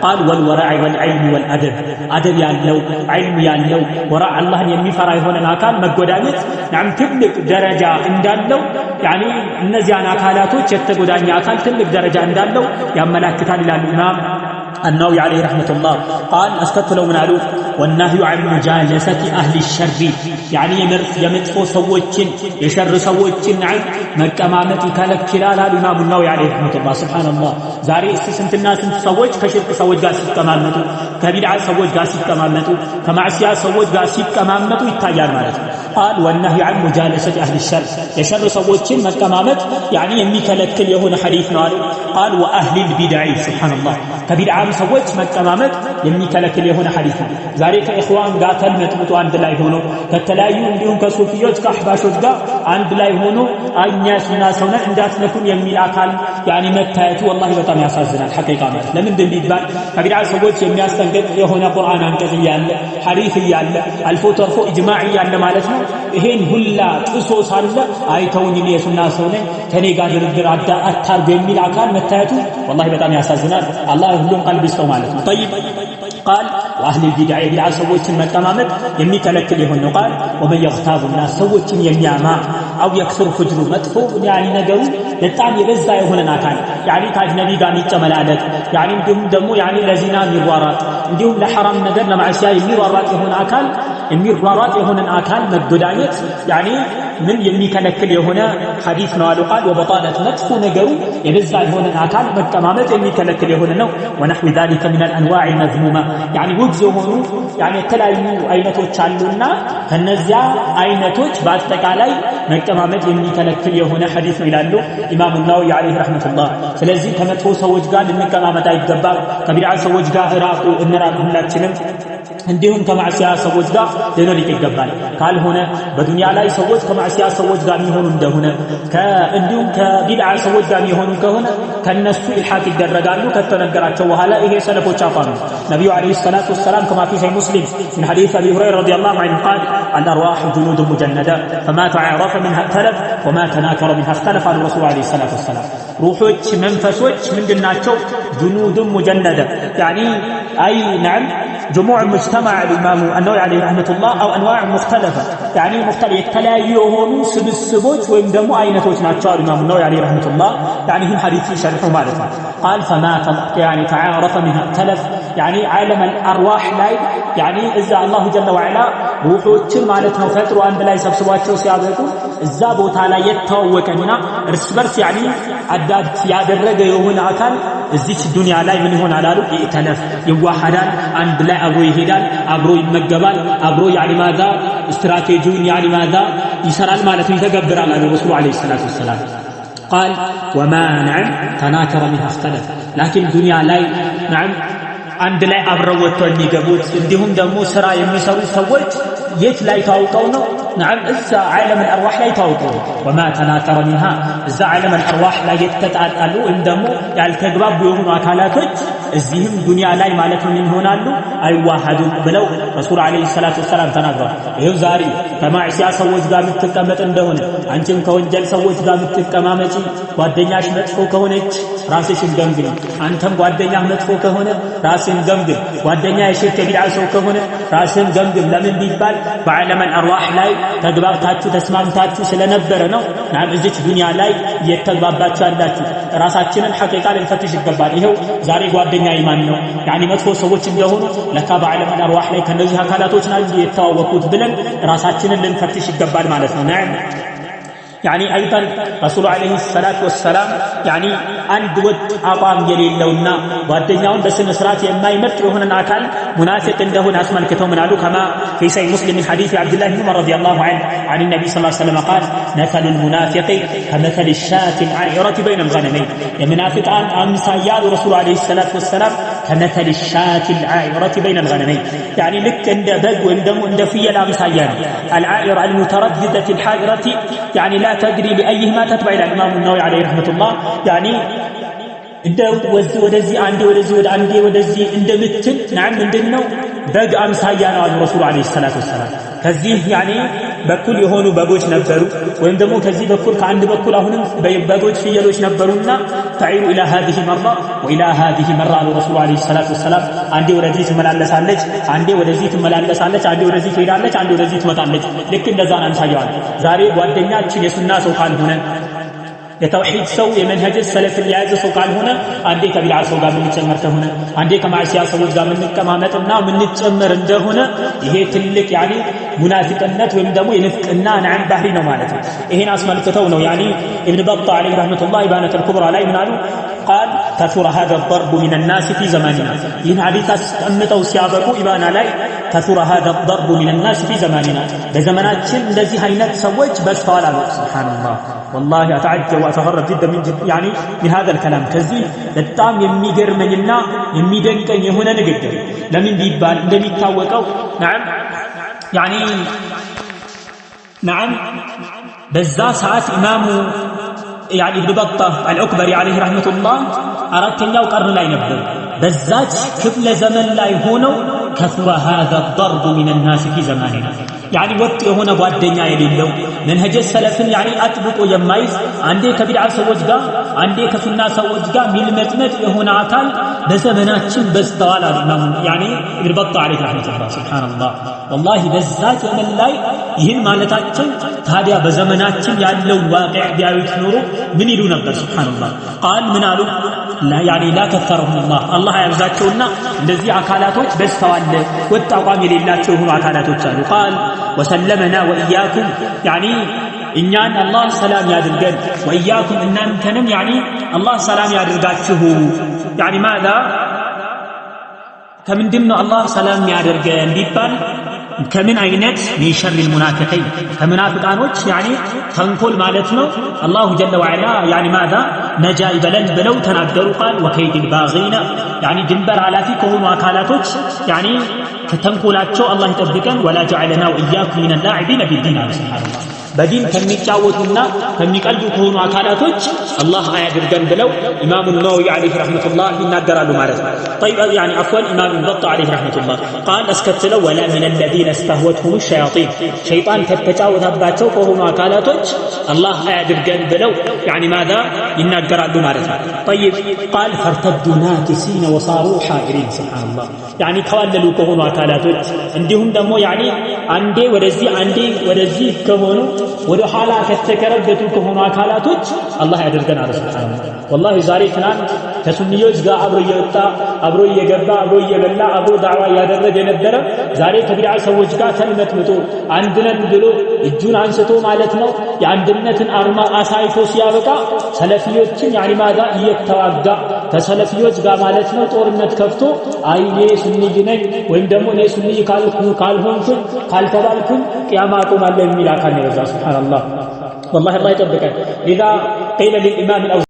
قال والورع والعلم والأدب አደብ ያለው ዒልም ያለው ወራዕ አላህን የሚፈራ የሆነን አካል መጎዳኘት نعم ትልቅ ደረጃ እንዳለው يعني እነዚያን አካላቶች የተጎዳኘ አካል ትልቅ ደረጃ እንዳለው ያመላክታል ይላሉ ኢማም النووي عليه رحمة الله። قال አስከትለው ምን አሉ? والنهي عن مجالسة أهل الشر يعني የመጥፎ ሰዎችን የሸር ሰዎችን نعم መቀማመጥ ይከለክላል አሉ ኢማሙ ነወዊ عليه رحمة الله። سبحان الله። ዛሬ እስቲ ስንትና ስንት ሰዎች ከሽርክ ሰዎች ጋር ሲቀማመጡ፣ ከቢድዓ ሰዎች ጋር ሲቀማመጡ፣ ከማዕሲያ ሰዎች ጋር ሲቀማመጡ ይታያል ማለት ነው። قال والنهي عن مجالسة أهل الشر የሸር ሰዎችን መቀማመጥ يعني የሚከለክል የሆነ ሐዲስ ነው አሉ። قال وأهل البدع سبحان الله ከቢድዓም ሰዎች መቀማመጥ የሚከለክል የሆነ ሐዲስ ነው። ዛሬ ከኢኽዋን ጋር ተልመጥምጦ አንድ ላይ ሆኖ ከተለያዩ እንዲሁም ከሱፊዮች ከአሕባሾች ጋር አንድ ላይ ሆኖ እኛ ሱና ሰው ነን እንዳትነኩን የሚል አካል يعني መታየቱ والله በጣም ያሳዝናል። حقيقة ማለት ለምንድን ቢባል ከቢድዓ ሰዎች የሚያስጠንቅቅ የሆነ ቁርአን አንቀጽ እያለ ሐዲስ እያለ አልፎ ተርፎ ኢጅማዕ እያለ ማለት ነው። ይሄን ሁላ ጥሶ ሳለ አይተውኝ እኔ የሱና ሰው ነኝ ከኔ ጋር ድርድር አታርጉ የሚል አካል መታየቱ والله በጣም ያሳዝናል። አላህ ሁሉም ቀልብ ይስጠው ማለት ነው። طيب قال وأهل البدع የቢድዓ ሰዎችን መቀማመጥ የሚከለክል የሆነ ነው። قال ومن يغتاب الناس ሰዎችን የሚያማ أو يكثر فجره መጥፎ يعني ነገሩ በጣም የበዛ የሆነን አካል يعني ከአጅነቢ ጋር የሚጨመላለቅ يعني እንዲሁም ደግሞ يعني ለዚና የሚሯሯጥ እንዲሁም ለሐራም ነገር ለማዕሲያ የሚሯሯጥ የሆነ አካል የሚሯሯጥ የሆነን አካል መጎዳኘት يعني ምን የሚከለክል የሆነ ሐዲስ ነው አሉ። قال وبطانة መጥፎ ነገሩ የበዛ የሆነን አካል መቀማመጥ የሚከለክል የሆነ ነው። ونحو ذلك من الأنواع المذمومة يعني ውግዝ የሆኑ يعني የተለያዩ አይነቶች አሉና ከነዚያ አይነቶች በአጠቃላይ መቀማመጥ የሚከለክል የሆነ ሐዲስ ነው ይላሉ ኢማሙ ነወዊ عليه رحمة الله። ስለዚህ ከመጥፎ ሰዎች ጋር ልንቀማመጥ አይገባም። ከቢድዓ ሰዎች ጋር እራቁ፣ እንራቅ ሁላችንም። እንዲሁም ከማዕሲያ ሰዎች ጋር ልንርቅ ይገባል። ካልሆነ በዱንያ ላይ ሰዎች ከማዕሲያ ሰዎች ጋር የሚሆኑ እንደሆነ እንዲሁም ከቢድዓ ሰዎች ጋር የሚሆኑ ከሆነ ከነሱ ኢልሓቅ ይደረጋሉ ከተነገራቸው በኋላ። ይሄ ሰለፎች አቋም ነው። ነቢዩ عليه الصلاة والسلام كما في صحيح مسلم من حديث أبي هريرة رضي الله عنه قال الأرواح جنود مجندة فما تعارف منها ائتلف وما تناكر منها اختلف አሉ ረሱሉ عليه الصلاة والسلام። ሩሖች መንፈሶች ምንድናቸው? جنود مجندة يعني أي نعم جموع مجتمع الإمام النووي عليه رحمة الله أو أنواع مختلفة يعني مختلف የተለያዩ የሆኑ ስብስቦች ወይም ደግሞ አይነቶች ናቸው አሉ ኢማሙ ነወዊ عليه رحمة الله። يعني ይህን ሐዲስ ሲሸርሑ ማለት ነው። قال فما يعني تعارف منها ائتلف يعني عالم الأرواح ላይ يعني እዛ الله جل وعلا ሩሖችን ማለት ነው ፈጥሮ አንድ ላይ ሰብስቧቸው ሲያበቁ እዛ ቦታ ላይ የተዋወቀና እርስ በርስ يعني adapt ያደረገ የሆነ አካል እዚች ዱንያ ላይ ምን ይሆናል አሉ ائتلف ይዋሃዳል፣ አንድ ላይ አብሮ ይሄዳል፣ አብሮ ይመገባል፣ አብሮ يعني ماذا ስትራቴጂውን يعني ماذا ይሰራል ማለት ነው፣ ይተገብራል አሉ ረሱሉ عليه الصلاة والسلام። قال وما نعم تناكر منها اختلف لكن ዱንያ ላይ نعم አንድ ላይ አብረው ወጥተው የሚገቡት እንዲሁም ደግሞ ስራ የሚሰሩ ሰዎች የት ላይ ተዋውቀው ነው? نعم እዛ عالم الأرواح ላይ ተዋውቀው ነው። وما تناكر منها እዛ عالم الأرواح ላይ የተጣጣሉ ወይም ደግሞ ያልተግባቡ የሆኑ አካላቶች እዚህም ዱንያ ላይ ማለት ነው ምን ይሆናሉ? አይዋሃዱም ብለው ረሱል عليه الصلاة والسلام ተናግረዋል። ይኸው ዛሬ ከማዕሲያ ሰዎች ጋር የምትቀመጥ እንደሆነ አንቺም ከወንጀል ሰዎች ጋር የምትቀማመጪ ጓደኛሽ መጥፎ ከሆነች ራስሽን ገምግም። አንተም ጓደኛህ መጥፎ ከሆነ ራስን ገምግም። ጓደኛ የሽርክ የቢድዓ ሰው ከሆነ ራስን ገምግም። ለምን ቢባል በ عالم الأرواح ላይ ተግባብታችሁ ተስማምታችሁ ስለነበረ ነው። نعم እዚች ዱንያ ላይ እየተግባባችሁ ያላችሁ ራሳችንን حقيقة ልንፈትሽ ይገባል። ይኸው ዛሬ ጓደኛ ማን ነው? يعني መጥፎ ሰዎች እንደሆኑ ለካ በ عالم الأرواح ላይ ከነዚህ አካላቶች ናቸው የተዋወቁት ብለን ራሳችንን ልንፈትሽ ይገባል ማለት ነው። نعم يعني أيضا ረሱሉ عليه الصلاة والسلام يعني አንድ ወጥ አቋም የሌለውና ጓደኛውን በስነ ስርዓት የማይመርጥ የሆነን አካል ሙናፊቅ እንደሆነ አስመልክተው ምን አሉ? كما في صحيح مسلم من حديث عبد الله بن عمر رضي الله عنه عن النبي صلى الله عليه وسلم قال مثل المنافق كمثل الشاة العائرة بين الغنمين የሙናፊቅ አምሳያ አሉ ረሱሉ عليه الصلاة والسلام كمثل الشاة العائرة بين الغنمين يعني ልክ እንደ በግ ወይም ደግሞ እንደ ፍየል አምሳያ ነው። العائرة المترددة الحائرة يعني لا تدري لأيهما تتبع ይላል ኢማሙ ነወዊ عليه رحمة الله። يعني እንደ ወደዚህ አንዴ ወደዚህ ወደ አንዴ ወደዚህ እንደምትል نعم ምንድን ነው በግ አምሳያ ነው አሉ ረሱሉ عليه الصلاة والسلام። ከዚህ يعني በኩል የሆኑ በጎች ነበሩ፣ ወይም ደግሞ ከዚህ በኩል ከአንድ በኩል አሁንም በጎች ፍየሎች ነበሩና تعير إلى هذه مرة وإلى هذه مرة አሉ ረሱሉ عليه الصلاة والسلام። አንዴ ወደዚህ ትመላለሳለች፣ አንዴ ወደዚህ ትመላለሳለች፣ አንዴ ወደዚህ ትሄዳለች፣ አንዴ ወደዚህ ትመጣለች። ልክ እንደዛ አምሳያዋል። ዛሬ ጓደኛችን የሱና ሰው ካልሆነ፣ የተውሂድ ሰው፣ የመንሀጅ ሰለፍን የያዘ ሰው ካልሆነ፣ አንዴ ከቢድዓ ሰው ጋር የምንጨመር ከሆነ፣ አንዴ ከማዕሲያ ሰዎች ጋር የምንቀማመጥና የምንጨመር እንደሆነ ይሄ ትልቅ يعني ሙናፊቅነት ወይም ደግሞ የንፍቅና نعم ባህሪ ነው ማለት ነው። ይሄን አስመልክተው ነው يعني ኢብን በጣ عليه رحمة الله ኢባነቱል ኩብራ ላይ ምን አሉ? قال كثر هذا الضرب من الناس في زماننا። ይህን ሐዲስ አስቀምጠው ሲያበቁ ኢባና ላይ كثر هذا الضرب من الناس في زماننا፣ በዘመናችን እንደዚህ አይነት ሰዎች በዝተዋል አሉ። سبحان الله، والله أتعجب وأتغرب جدا من يعني من هذا الكلام። ከዚህ በጣም የሚገርመኝና የሚደንቀኝ የሆነ ንግግር። ለምን ቢባል እንደሚታወቀው نعم يعني نعم በዛ ሰዓት ኢማሙ يعني ኢብኑ በጣ አልዑክበሪ عليه رحمة الله አራተኛው ቀርን ላይ ነበር። በዛች ክፍለ ዘመን ላይ ሆነው كثر هذا الضرب من الناس في زماننا، يعني ወጥ የሆነ ጓደኛ የሌለው፣ መንሀጀ ሰለፍን يعني አጥብቆ የማይዝ፣ አንዴ ከቢድዓ ሰዎች ጋር አንዴ ከሱና ሰዎች ጋር ሚልመጥመጥ የሆነ አካል በዘመናችን በዝተዋል አሉ ኢማሙ يعني ኢብን በጣ عليه رحمة الله። سبحان الله، والله በዛ ዘመን ላይ ይህን ማለታቸው ታዲያ በዘመናችን ያለውን واقع ቢያዩት ኖሮ ምን ይሉ ነበር? سبحان الله። قال ምን አሉ? يعني لا كثرهم الله፣ አላህ አያብዛቸውና እንደዚህ አካላቶች በዝተዋል፣ ወጥ አቋም የሌላቸው የሆኑ አካላቶች አሉ። قال وسلمنا وإياكم، يعني እኛን አላህ ሰላም ያድርገን፣ وإياكم እናንተንም يعني አላህ ሰላም ያድርጋችሁ። يعني ماذا ከምንድን ነው አላህ ሰላም ያደርገን ቢባል ከምን አይነት? من شر المنافقين፣ ከሙናፊቃኖች يعني ተንኮል ማለት ነው። الله جل وعلا يعني ماذا ነጃ ይበለን ብለው ተናገሩ። قال وكيد الباغين، يعني ድንበር አላፊ ከሆኑ አካላቶች يعني ከተንኮላቸው አላህ ይጠብቀን። ولا جعلنا وإياكم من اللاعبين بالدين አሉ። سبحان الله፣ በዲን ከሚጫወቱና ከሚቀልዱ ከሆኑ አካላቶች አላህ አያድርገን ብለው ኢማሙ ነወዊ عليه رحمة الله ይናገራሉ ማለት ነው። طيب، يعني عفوا ኢማም ኢብን በጣ عليه رحمة الله قال አስከትለው ولا من الذين استهوتهم الشياطين፣ ሸይጣን ከተጫወተባቸው ከሆኑ አካላቶች አላህ አያድርገን ብለው يعني ماذا ይናገራሉ ማለት ነው። طيب، قال فارتدوا ناكسين وصاروا حائرين። سبحان الله، يعني ተዋለሉ ከሆኑ አካላቶች እንዲሁም ደግሞ يعني አንዴ ወደዚህ አንዴ ወደዚህ ከሆኑ፣ ወደ ኋላ ከተከረበቱ ከሆኑ አካላቶች አላህ ያደርገን አለ። سبحان الله، والله ዛሬ ትናንት ከሱኒዮች ጋር አብሮ እየወጣ፣ አብሮ እየገባ፣ አብሮ እየበላ፣ አብሮ ዳዕዋ እያደረገ የነበረ ዛሬ ከቢድዓ ሰዎች ጋር ተልመጥምጦ አንድ ነን ብሎ እጁን አንስቶ ማለት ነው የአንድነትን አርማ አሳይቶ ሲያበቃ ሰለፊዮችን يعني ماذا እየተዋጋ፣ ከሰለፊዮች ጋር ማለት ነው ጦርነት ከፍቶ አይ እኔ ሱኒይ ነኝ ወይም ደግሞ እኔ ሱኒይ ካልሆንኩኝ ካልተባልኩኝ ቅያማ አቆማለሁ የሚል አካል ነው የበዛ። سبحان الله، والله አላህ ይጠብቀን። لذا قيل للإمام